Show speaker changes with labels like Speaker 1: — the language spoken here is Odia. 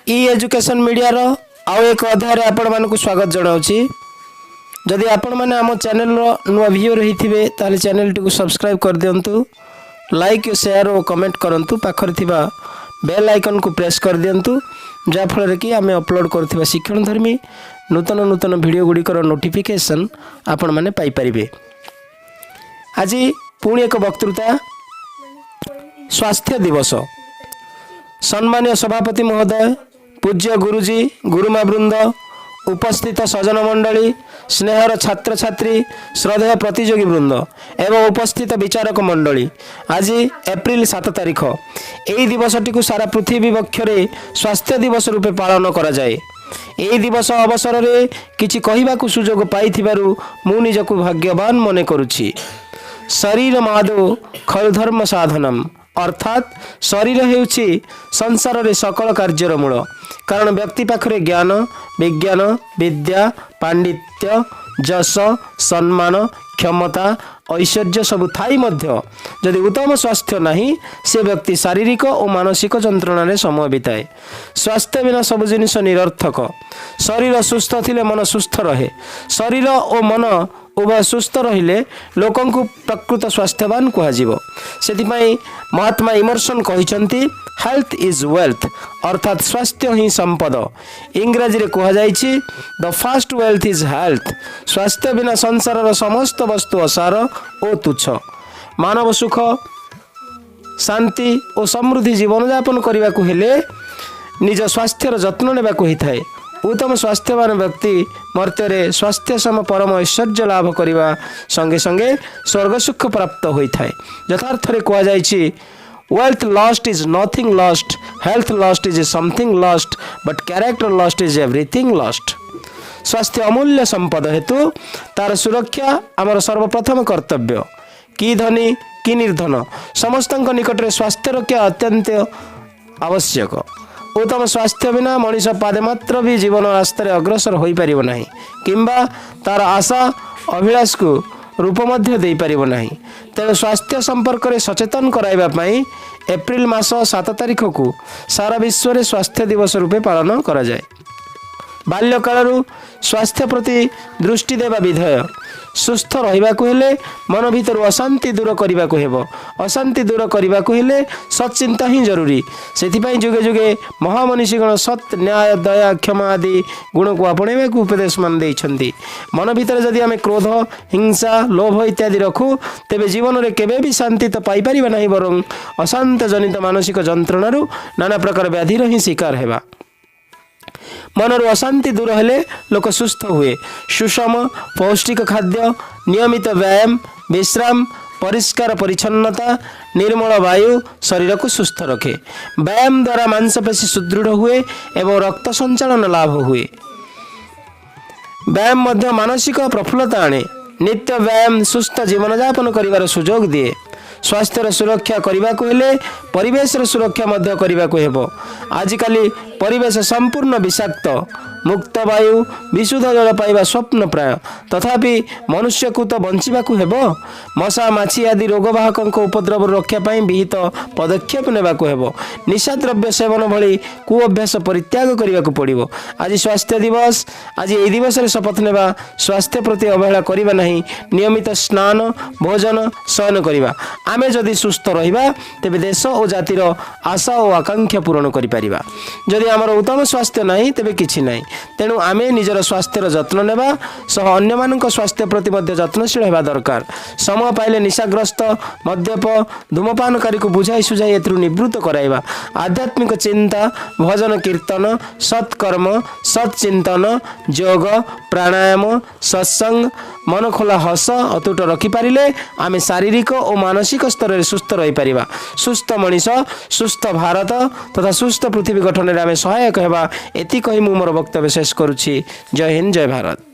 Speaker 1: ଇ ଏଜୁକେସନ୍ ମିଡ଼ିଆର ଆଉ ଏକ ଅଧ୍ୟାୟରେ ଆପଣମାନଙ୍କୁ ସ୍ୱାଗତ ଜଣାଉଛି। ଯଦି ଆପଣମାନେ ଆମ ଚ୍ୟାନେଲର ନୂଆ ଭିୟୁଅର ହେଇଥିବେ, ତାହେଲେ ଚ୍ୟାନେଲଟିକୁ ସବସ୍କ୍ରାଇବ୍ କରିଦିଅନ୍ତୁ, ଲାଇକ୍, ସେୟାର ଓ କମେଣ୍ଟ କରନ୍ତୁ। ପାଖରେ ଥିବା ବେଲ୍ ଆଇକନ୍କୁ ପ୍ରେସ୍ କରିଦିଅନ୍ତୁ, ଯାହାଫଳରେ କି ଆମେ ଅପଲୋଡ଼ କରୁଥିବା ଶିକ୍ଷଣଧର୍ମୀ ନୂତନ ନୂତନ ଭିଡ଼ିଓ ଗୁଡ଼ିକର ନୋଟିଫିକେସନ୍ ଆପଣମାନେ ପାଇପାରିବେ। ଆଜି ପୁଣି ଏକ ବକ୍ତୃତା, ସ୍ୱାସ୍ଥ୍ୟ ଦିବସ। ସମ୍ମାନୀୟ ସଭାପତି ମହୋଦୟ, ପୂଜ୍ୟ ଗୁରୁଜୀ, ଗୁରୁମା ବୃନ୍ଦ, ଉପସ୍ଥିତ ସଜ୍ଜନ ମଣ୍ଡଳୀ, ସ୍ନେହର ଛାତ୍ରଛାତ୍ରୀ, ଶ୍ରଦ୍ଧେୟ ପ୍ରତିଯୋଗୀ ବୃନ୍ଦ ଏବଂ ଉପସ୍ଥିତ ବିଚାରକ ମଣ୍ଡଳୀ, ଆଜି ଏପ୍ରିଲ 7 ତାରିଖ। ଏହି ଦିବସଟିକୁ ସାରା ପୃଥିବୀ ବକ୍ଷରେ ସ୍ୱାସ୍ଥ୍ୟ ଦିବସ ରୂପେ ପାଳନ କରାଯାଏ। ଏହି ଦିବସ ଅବସରରେ କିଛି କହିବାକୁ ସୁଯୋଗ ପାଇଥିବାରୁ ମୁଁ ନିଜକୁ ଭାଗ୍ୟବାନ ମନେ କରୁଛି। ଶରୀରମାଦୌ ଖଲୁ ଧର୍ମ ସାଧନମ୍, ଅର୍ଥାତ୍ ଶରୀର ହେଉଛି ସଂସାରରେ ସକଳ କାର୍ଯ୍ୟର ମୂଳ। କାରଣ ବ୍ୟକ୍ତି ପାଖରେ ଜ୍ଞାନ, ବିଜ୍ଞାନ, ବିଦ୍ୟା, ପାଣ୍ଡିତ୍ୟ, ଯଶ, ସମ୍ମାନ, କ୍ଷମତା, ଐଶ୍ୱର୍ଯ୍ୟ ସବୁ ଥାଇ ମଧ୍ୟ ଯଦି ଉତ୍ତମ ସ୍ୱାସ୍ଥ୍ୟ ନାହିଁ, ସେ ବ୍ୟକ୍ତି ଶାରୀରିକ ଓ ମାନସିକ ଯନ୍ତ୍ରଣାରେ ସମୟ ବିତାଏ। ସ୍ୱାସ୍ଥ୍ୟ ବିନା ସବୁ ଜିନିଷ ନିରର୍ଥକ। ଶରୀର ସୁସ୍ଥ ଥିଲେ ମନ ସୁସ୍ଥ ରହେ। ଶରୀର ଓ ମନ ଉଭୟ ସୁସ୍ଥ ରହିଲେ ଲୋକଙ୍କୁ ପ୍ରକୃତ ସ୍ୱାସ୍ଥ୍ୟବାନ କୁହାଯିବ। ସେଥିପାଇଁ ମହାତ୍ମା ଇମର୍ସନ କହିଛନ୍ତି, "Health is wealth", ଅର୍ଥାତ୍ ସ୍ୱାସ୍ଥ୍ୟ ହିଁ ସମ୍ପଦ। ଇଂରାଜୀରେ କୁହାଯାଇଛି, "The first wealth is health." ସ୍ୱାସ୍ଥ୍ୟ ବିନା ସଂସାରର ସମସ୍ତ ବସ୍ତୁ ଅସାର ଓ ତୁଚ୍ଛ। ମାନବ ସୁଖ, ଶାନ୍ତି ଓ ସମୃଦ୍ଧି ଜୀବନଯାପନ କରିବାକୁ ହେଲେ ନିଜ ସ୍ୱାସ୍ଥ୍ୟର ଯତ୍ନ ନେବାକୁ ହୋଇଥାଏ। ଉତ୍ତମ ସ୍ୱାସ୍ଥ୍ୟବାନ ବ୍ୟକ୍ତି ମର୍ତ୍ତ୍ୟରେ ସ୍ୱାସ୍ଥ୍ୟ ସମ ପରମ ଐଶ୍ୱର୍ଯ୍ୟ ଲାଭ କରିବା ସଙ୍ଗେ ସଙ୍ଗେ ସ୍ୱର୍ଗ ସୁଖ ପ୍ରାପ୍ତ ହୋଇଥାଏ। ଯଥାର୍ଥରେ କୁହାଯାଇଛି, "Wealth lost is nothing lost, health lost is something lost, but character lost is everything lost." ସ୍ୱାସ୍ଥ୍ୟ ଅମୂଲ୍ୟ ସମ୍ପଦ ହେତୁ ତାର ସୁରକ୍ଷା ଆମର ସର୍ବପ୍ରଥମ କର୍ତ୍ତବ୍ୟ। କି ଧନୀ କି ନିର୍ଦ୍ଧନ, ସମସ୍ତଙ୍କ ନିକଟରେ ସ୍ୱାସ୍ଥ୍ୟ ରକ୍ଷା ଅତ୍ୟନ୍ତ ଆବଶ୍ୟକ। ଉତ୍ତମ ସ୍ୱାସ୍ଥ୍ୟ ବିନା ମଣିଷ ପାଦେ ମାତ୍ର ବି ଜୀବନ ରାସ୍ତାରେ ଅଗ୍ରସର ହୋଇପାରିବ ନାହିଁ କିମ୍ବା ତାର ଆଶା ଅଭିଳାଷକୁ ରୂପ ମଧ୍ୟ ଦେଇପାରିବ ନାହିଁ। ତେଣୁ ସ୍ୱାସ୍ଥ୍ୟ ସମ୍ପର୍କରେ ସଚେତନ କରାଇବା ପାଇଁ ଏପ୍ରିଲ ମାସ 7 ତାରିଖକୁ ସାରା ବିଶ୍ୱରେ ସ୍ୱାସ୍ଥ୍ୟ ଦିବସ ରୂପେ ପାଳନ କରାଯାଏ। ବାଲ୍ୟକାଳରୁ ସ୍ୱାସ୍ଥ୍ୟ ପ୍ରତି ଦୃଷ୍ଟି ଦେବା ବିଧେୟ। ସୁସ୍ଥ ରହିବାକୁ ହେଲେ ମନ ଭିତରୁ ଅଶାନ୍ତି ଦୂର କରିବାକୁ ହେବ। ଅଶାନ୍ତି ଦୂର କରିବାକୁ ହେଲେ ସତ୍ଚିନ୍ତା ହିଁ ଜରୁରୀ। ସେଥିପାଇଁ ଯୁଗେ ଯୁଗେ ମହାମନୀଷୀଗଣ ସତ୍, ନ୍ୟାୟ, ଦୟା, କ୍ଷମା ଆଦି ଗୁଣକୁ ଆପଣେଇବାକୁ ଉପଦେଶମାନ ଦେଇଛନ୍ତି। ମନ ଭିତରେ ଯଦି ଆମେ କ୍ରୋଧ, ହିଂସା, ଲୋଭ ଇତ୍ୟାଦି ରଖୁ, ତେବେ ଜୀବନରେ କେବେ ବି ଶାନ୍ତି ତ ପାଇପାରିବା ନାହିଁ, ବରଂ ଅଶାନ୍ତ ଜନିତ ମାନସିକ ଯନ୍ତ୍ରଣାରୁ ନାନା ପ୍ରକାର ବ୍ୟାଧିର ହିଁ ଶିକାର ହେବା। ମନରୁ ଅଶାନ୍ତି ଦୂର ହେଲେ ଲୋକ ସୁସ୍ଥ ହୁଏ। ସୁଷମ ପୌଷ୍ଟିକ ଖାଦ୍ୟ, ନିୟମିତ ବ୍ୟାୟାମ, ବିଶ୍ରାମ, ପରିଷ୍କାର ପରିଚ୍ଛନ୍ନତା, ନିର୍ମଳ ବାୟୁ ଶରୀରକୁ ସୁସ୍ଥ ରଖେ। ବ୍ୟାୟାମ ଦ୍ୱାରା ମାଂସପେଶୀ ସୁଦୃଢ଼ ହୁଏ ଏବଂ ରକ୍ତ ସଞ୍ଚାଳନ ଲାଭ ହୁଏ। ବ୍ୟାୟାମ ମଧ୍ୟ ମାନସିକ ପ୍ରଫୁଲ୍ଲତା ଆଣେ। ନିତ୍ୟ ବ୍ୟାୟାମ ସୁସ୍ଥ ଜୀବନଯାପନ କରିବାର ସୁଯୋଗ ଦିଏ। ସ୍ୱାସ୍ଥ୍ୟର ସୁରକ୍ଷା କରିବାକୁ ହେଲେ ପରିବେଶର ସୁରକ୍ଷା ମଧ୍ୟ କରିବାକୁ ହେବ। ଆଜିକାଲି ପରିବେଶ ସମ୍ପୂର୍ଣ୍ଣ ବିଷାକ୍ତ। ମୁକ୍ତ ବାୟୁ, ବିଶୁଦ୍ଧ ଜଳ ପାଇବା ସ୍ୱପ୍ନ ପ୍ରାୟ। ତଥାପି ମନୁଷ୍ୟକୁ ତ ବଞ୍ଚିବାକୁ ହେବ। ମଶା, ମାଛି ଆଦି ରୋଗବାହକଙ୍କ ଉପଦ୍ରବରୁ ରକ୍ଷା ପାଇଁ ବିହିତ ପଦକ୍ଷେପ ନେବାକୁ ହେବ। ନିଶାଦ୍ରବ୍ୟ ସେବନ ଭଳି କୁ ଅଭ୍ୟାସ ପରିତ୍ୟାଗ କରିବାକୁ ପଡ଼ିବ। ଆଜି ସ୍ୱାସ୍ଥ୍ୟ ଦିବସ। ଆଜି ଏହି ଦିବସରେ ଶପଥ ନେବା, ସ୍ୱାସ୍ଥ୍ୟ ପ୍ରତି ଅବହେଳା କରିବା ନାହିଁ। ନିୟମିତ ସ୍ନାନ, ଭୋଜନ, ଶୟନ କରିବା। ଆମେ ଯଦି ସୁସ୍ଥ ରହିବା, ତେବେ ଦେଶ ଓ ଜାତିର ଆଶା ଓ ଆକାଂକ୍ଷା ପୂରଣ କରିପାରିବା। ଯଦି ଆମର ଉତ୍ତମ ସ୍ୱାସ୍ଥ୍ୟ ନାହିଁ, ତେବେ କିଛି ନାହିଁ। ତେଣୁ ଆମେ ନିଜର ସ୍ୱାସ୍ଥ୍ୟର ଯତ୍ନ ନେବା ସହ ଅନ୍ୟମାନଙ୍କ ସ୍ୱାସ୍ଥ୍ୟ ପ୍ରତି ମଧ୍ୟ ଯତ୍ନଶୀଳ ହେବା ଦରକାର। ସମୟ ପାଇଲେ ନିଶାଗ୍ରସ୍ତ, ମଦ୍ୟପ, ଧୂମପାନକାରୀକୁ ବୁଝାଇ ସୁଝାଇ ଏଥିରୁ ନିବୃତ୍ତ କରାଇବା। ଆଧ୍ୟାତ୍ମିକ ଚିନ୍ତା, ଭଜନ କୀର୍ତ୍ତନ, ସତ୍କର୍ମ, ସତ୍ଚିନ୍ତନ, ଯୋଗ, ପ୍ରାଣାୟାମ, ସତ୍ସଙ୍ଗ, ମନ ଖୋଲା ହସ ଅତୁଟ ରଖିପାରିଲେ ଆମେ ଶାରୀରିକ ଓ ମାନସିକ ସ୍ତରରେ ସୁସ୍ଥ ରହିପାରିବା। ସୁସ୍ଥ ମଣିଷ, ସୁସ୍ଥ ଭାରତ ତଥା ସୁସ୍ଥ ପୃଥିବୀ ଗଠନରେ ଆମେ ସହାୟକ ହେବା। ଏତିକି କହି ମୁଁ ମୋର ବକ୍ତବ୍ୟ ଶେଷ କରୁଛି। ଜୟ ହିନ୍ଦ, ଜୟ ଭାରତ।